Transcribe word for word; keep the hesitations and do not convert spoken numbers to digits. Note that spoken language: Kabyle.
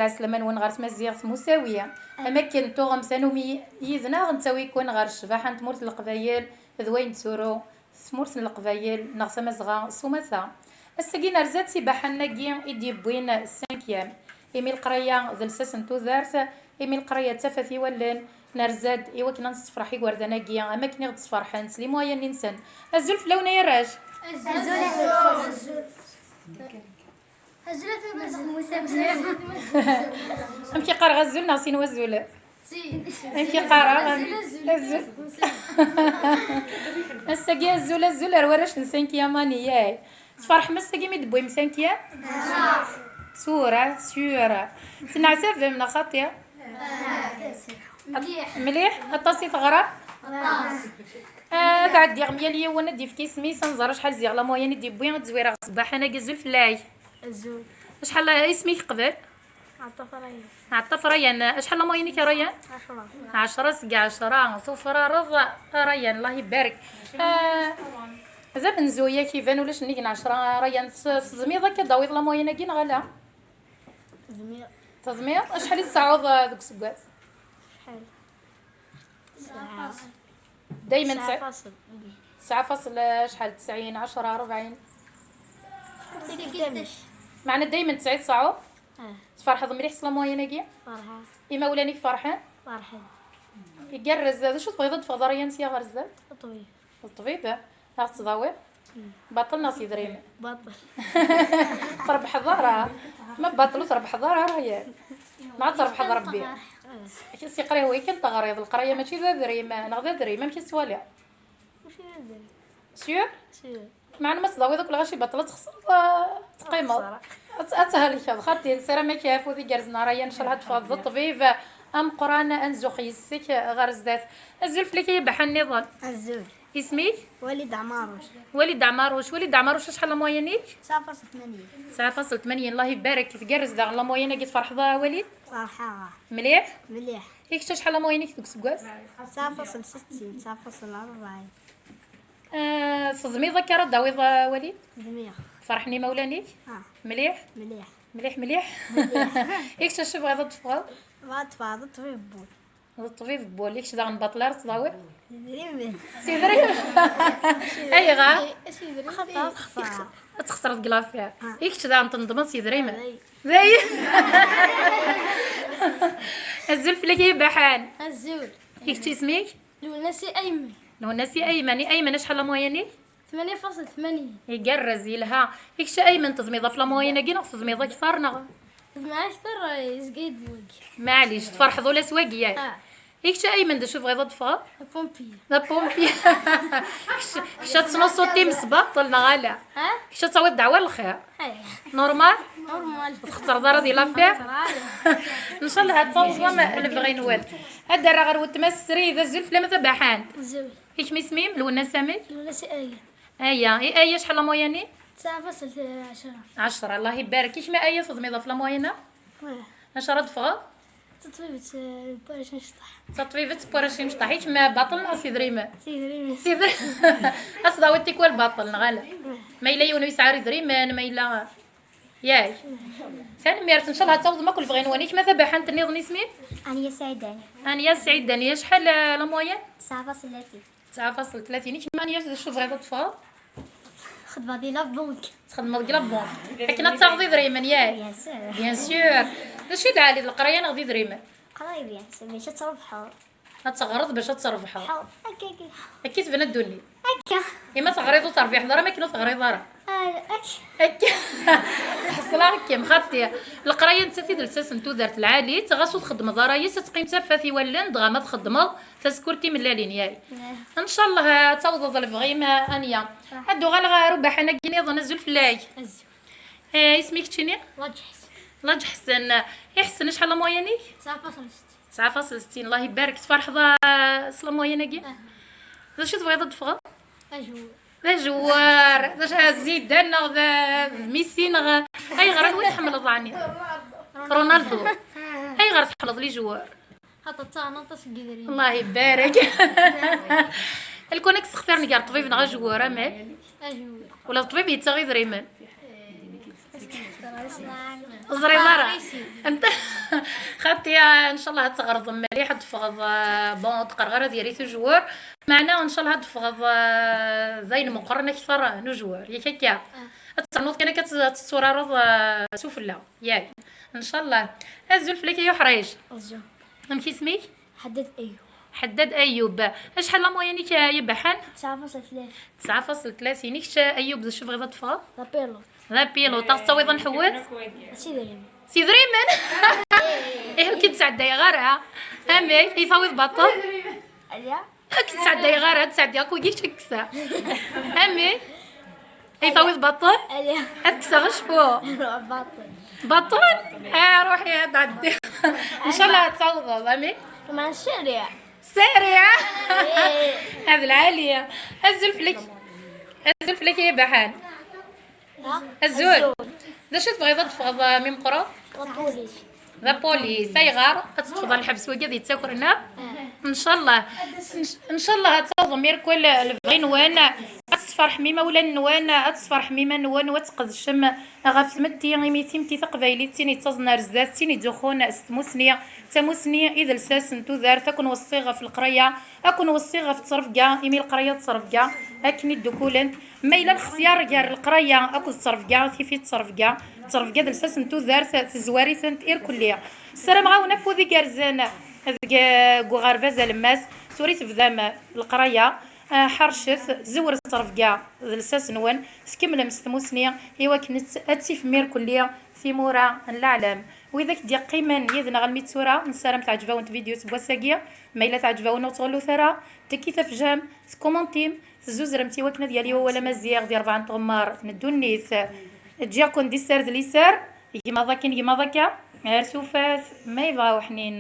Ɛeslama-nwen ɣer tmaziɣt Musawi. Am akken tuɣem tanumi yid-neɣ, nettawi-ken ɣer ccbaḥa n tmurt n Leqbayel d wayen d-turu tmurt n Leqbayel neɣ Tamazɣa s umata. Ass-agi nerza-d si Baḥan-agi i d-yewwin cinquième. Imi leqraya d lsas n tudert, imi leqraya d tafat i wallen, nerza-d i wakken ad nessefreḥ igerdan-agi am akken i ɣ-d-sferḥen s les moyens-nsen. Azul fell-awen ay arrac! Azul, azul. Azul a Tamazɣa. Amek i qqareɣ azul neɣ sin wazul? Amek i qqareɣ? Azul, azul. Ass-agi azul, azul ar warrac n cinquième année, yak. Tferḥem ass-agi mi d-tewwim cinquième? Sûr, sûr. Tenɛetabem neɣ xaṭi? Mliḥ. Mliḥ, aṭas i teɣram? Aṭas. Ad ɛeddiɣ myal yiwen ad d-yefk isem-is, ad nẓer acḥal ziɣ la moyenne i d-yewwi, ad d-zwireɣ ṣṣbaḥ-agi. Azul fell-ak. Azul. Acḥal isem-ik qbel? Ɛeṭṭaf Rayan. Ɛeṭṭaf Rayan. Acḥal la moyenne-ik a Rayan? Ɛecṛa. Ɛecṛa seg ɛecṛa. Tufrareḍ a Rayan, Allah ibarek. Ah, d amenzu yak iban ulac nnig n ɛecṛa a Rayan. Tes-, tezmiḍ akka d-tawiḍ la moyenne-agi neɣ ala? Tezmiḍ. Tezmiḍ? Acḥal i tesɛuḍ, ah, deg useggas? Acḥal? Tesɛa. Daymen tesɛa. Tesɛa faṣel. Tesɛa faṣel, eh, acḥal? Tesɛin, ɛecṛa, rebɛin? Meɛna daymen tesɛa i tesɛuḍ? Ah. Tferḥeḍ mliḥ s la moyenne-agi? Ferḥeɣ. Imawlan-ik ferḥen? Ferḥen. Igerrez, d acu tebɣiḍ ad d-teffɣeḍ a Rayan sya ɣer zdat? Ṭṭbib. D ṭṭbib, eh? Neɣ tettdawiḍ? Baṭel neɣ s idrimen? Baṭel. Trebḥeḍ ara. Ma baṭel ur trebḥeḍ ara, ara ya. Neɣ ad trebḥeḍ Rebbi. Siqriḥ wayi kan teɣriḍ, leqraya mačči d adrim, neɣ d adrim, amek i tettwaliḍ? Mačči d adrim. Sûr? Sûr. Meɛna ma tettdawiḍ akk lɣaci baṭel ad txesreḍ, ah, teqqimeḍ. Ad, ad thelkeḍ, xaṭi, nessaram-ak afud igerrzen a Rayan, ncallah ad teffɣeḍ d ṭṭbib ameqqran, ad nzux yes-k ɣer zdat. Azul fell-ak ay abaḥan nniḍen. Azul. Isem-ik? Walid Ɛmaruc. Walid Ɛmaruc. Walid Ɛmaruc, acḥal la moyenne-ik? Tesɛa faṣel tmanyin. Tesɛa faṣel tmanyin, Allah ibarek. Tgerrez daɣen la moyenne-agi, tferḥeḍ a Walid? Ferḥeɣ. Mliḥ? Mliḥ. I kečč acḥal la moyenne-ik deg useggas? Tesɛa faṣel settin, tesɛa faṣel rebɛin. Ah, teẓmiḍ akka ara d-tawiḍ a Walid? Ẓmiɣ. Ferḥen imawlan-ik? Ah. Mliḥ? Mliḥ. Mliḥ, mliḥ. I kečč acu tebɣiḍ ad teffɣeḍ? Bɣiɣ ad ffɣeɣ d ṭṭbib n wul. D ṭṭbib n wul, i kečč daɣen baṭel ara tettdawiḍ? Idrimen. S idrimen? Ayɣer? Axaṭer ad xesreɣ. Ad txesreḍ deg l'affaire. Ah. I kečč daɣen tneḍmeḍ s idrimen? Dayen. Dayen. Azul fell-ak ay abaḥan. Azul. I kečč isem-ik? Lwennas i Aymen. Lwennas i Aymen. I Aymen acḥal la moyenne-ik? Tmanya faṣel tmanyin. Igerrez, yelha. I kečč a Aymen, teẓmiḍ ɣef la moyenne-agi neɣ teẓmiḍ akter neɣ? Teẓmiḍ akter, eh, yezga-yi-d wagi. Maɛlic, tferḥeḍ ula s wagi, yak? Ah. I kečč a Aymen, d acu tebɣiḍ ad teffɣeḍ? Apompier. D apompier. Kečč, kečč ad tesnusuḍ times baṭel neɣ ala? Ah? Kečč ad tawiḍ ddeɛwa n lxir. Aya. Normal? Normal. Ur txettreḍ ara di l'affaire? Ncallah ad tawḍem lebɣi-nwen. Ad d-rreɣ ɣer weltma-s srid, azul fell-am a tabaḥant. Azul. I kemm isem-im? Lwennas amek? Lwennas Aya. Aya. I Aya acḥal la moyenne-im? Tesɛa faṣel ɛecra. Ɛecra, Allah ibarek. I kemm a Aya, teḍmiḍ ɣef la moyenne-a? Wah. Acu ara d-teffɣeḍ? Taṭbibt, eh, n warrac imecṭaḥ. Taṭbibt n warrac imecṭaḥ. I kemm baṭel neɣ s idrimen? S idrimen. S idrimen. Ad tdawiḍ tikwal baṭel neɣ ala? Wah. Ma yella yiwen ur yesɛi ara idrimen, ma yella, yak. Tanemmirt, ncallah ad tawḍem akk lebɣi-nwen. I kemm a tabaḥant nniḍen isem-im? Anya Saɛid Dani. Anya Saɛid Dani, acḥal, eh, la moyenne? Tesɛa faṣel tlatin. Tesɛa faṣel tlatin. I kemm a Anya, d acu tebɣiḍ ad teffɣeḍ? Xedmeɣ di la banque. Txedmeḍ deg la banque. Akken ad taɣeḍ idrimen, yak? Bien sûr. Bien sûr. D acu i d ɛali, d leqraya neɣ d idrimen? Qrib, bien sûr, bac ad trebḥeḍ. Ad teɣreḍ bac ad trebḥeḍ. Ḥeḍ. Akka, akka. Akka i tebna ddunit. Akka. I ma teɣriḍ ur terbiḥeḍ ara, ma akken ur teɣriḍ ara. Ah, akka. Akka. Ḥeṣleɣ-kem, xaṭi. Leqraya nettat i d lsas n tudert lɛali, ɣas ur txeddmeḍ ara yes, ad teqqim d tafat i wallen, dɣa ma txeddmeḍ, tasekkurt timellalin, yak? Ncallah ad tawḍeḍ lebɣi-m, a Anya. Ad d-uɣaleɣ ɣer ubaḥan-agi niḍen, azul fell-ak. Azul. Eh, isem-ik keččini? Laǧ Ḥsen. Laǧ Ḥsen. I Ḥsen, acḥal la moyenne-ik? Tesɛa faṣel settin. Tesɛa faṣel settin, Allah ibarek. Tferḥeḍ, ah, s la moyenne-agi? Ah. D acu tebɣiḍ ad d-teffɣeḍ? Ajewwar. D ajewwar. D acu, d Zidane neɣ d, d Messi neɣ, ayɣer, anwa i tḥemmleḍ ɛni? Ronaldo. Ayɣer tḥemmleḍ les joueurs? Xaṭer ttaɣen aṭas n yidrimen. Allah ibarek. Lkun ad k-sextiren gar ṭṭbib neɣ ajewwar, amek? Ajewwar. Ula d ṭṭbib yettaɣ idrimen. Ẓriɣ ara. Anta? Xaṭi, ah, ncallah ad tɣerḍem mliḥ, ad teffɣeḍ, ah, bon, ur d-qqareɣ ara ad yerri tujwar. Meɛna ncallah ad teffɣeḍ, ah, d ayen meqqren akter n ujwar, yak akka? Ad ternuḍ kan akka ad tetturareḍ, ah, sufella, yak? Ncallah. Azul fell-ak ay uḥric. Azul. Amek isem-ik? Ḥeddad Ayub. Ḥeddad Ayub. Acḥal la moyenne-ik, ah, ay abaḥan? Tesɛa faṣel tlata. Tesɛa faṣel tlata. Kečč, ah, Ayub, d acu tebɣiḍ ad teffɣeḍ? D apiluṭ. D apiluṭ, ad ɣ-tawiḍ ad nḥewwes? S idrimen. S idrimen? Ih, ur k-id-sɛeddayeɣ ara. Amek? Ay tawiḍ baṭel? Ala. Ur k-id-sɛeddayeɣ ara, ad sɛeddiɣ akk wigi kečč ad k-kkseɣ. Amek? Ay tawiḍ baṭel? Ala. Ad kkseɣ acku. Baṭel. Baṭel? Ah, ruḥi ad ɛeddiɣ. Ncallah ad tawḍeḍ, amek? Ma sariɛ. Sariɛ? Eh. Hada lɛali. Azul fell-ak. Azul fell-ak ay abaḥan. Azul. D acu tebɣiḍ ad teffɣeḍ, ah, mi meqqreḍ? D apulis. D apulis. Ayɣer? Ad teṭṭfeḍ ɣer lḥebs wagi ad yettakren, a? Ncallah. Nc-, ncallah ad tawḍem irkul lebɣi-nwen. Ad tesferḥem imawlan-nwen, ad tesferḥem iman-nwen, u ad tqedcem ɣef tmetti, imi timetti taqbaylit d tin yettaẓen ar zdat, d tin yettzuxxun s tmusni. D tamusni i d lsas n tudert. Ad ken-weṣṣiɣ ɣef leqraya, ad ken-weṣṣiɣ ɣef ttrebga, imi leqraya d ttrebga akken i ddukulent. Ma yella lextyar gar leqraya akked ttrebga, tif-it ttrebga. Ttrebga d lsas n tudert, tezwar-itent irkelli. Ssarameɣ-awen afud igerrzen deg, deg uɣerbaz alemmas. Tura i tebdam leqraya, ah, ḥercet, zewret ttrebga d lsas-nwen, tkemmlem s tmusni, i wakken ad, ad tifem irkelli timura n leɛlam. Widak d-yeqqimen yid-neɣ almi d tura, nessaram teɛǧeb-awen tvidyut n wass-agi. Ma yella teɛǧeb-awen, ur ttɣellut ara, tekkit afjam, tkumantim, tezzuzremt i wakken ad yali wawal amaziɣ di rebɛa n tɣemmar n ddunit. Ǧǧiɣ-ken di sser d liser, gmaḍ akken gmaḍ akka, ar tufat ma yebɣa uḥnin.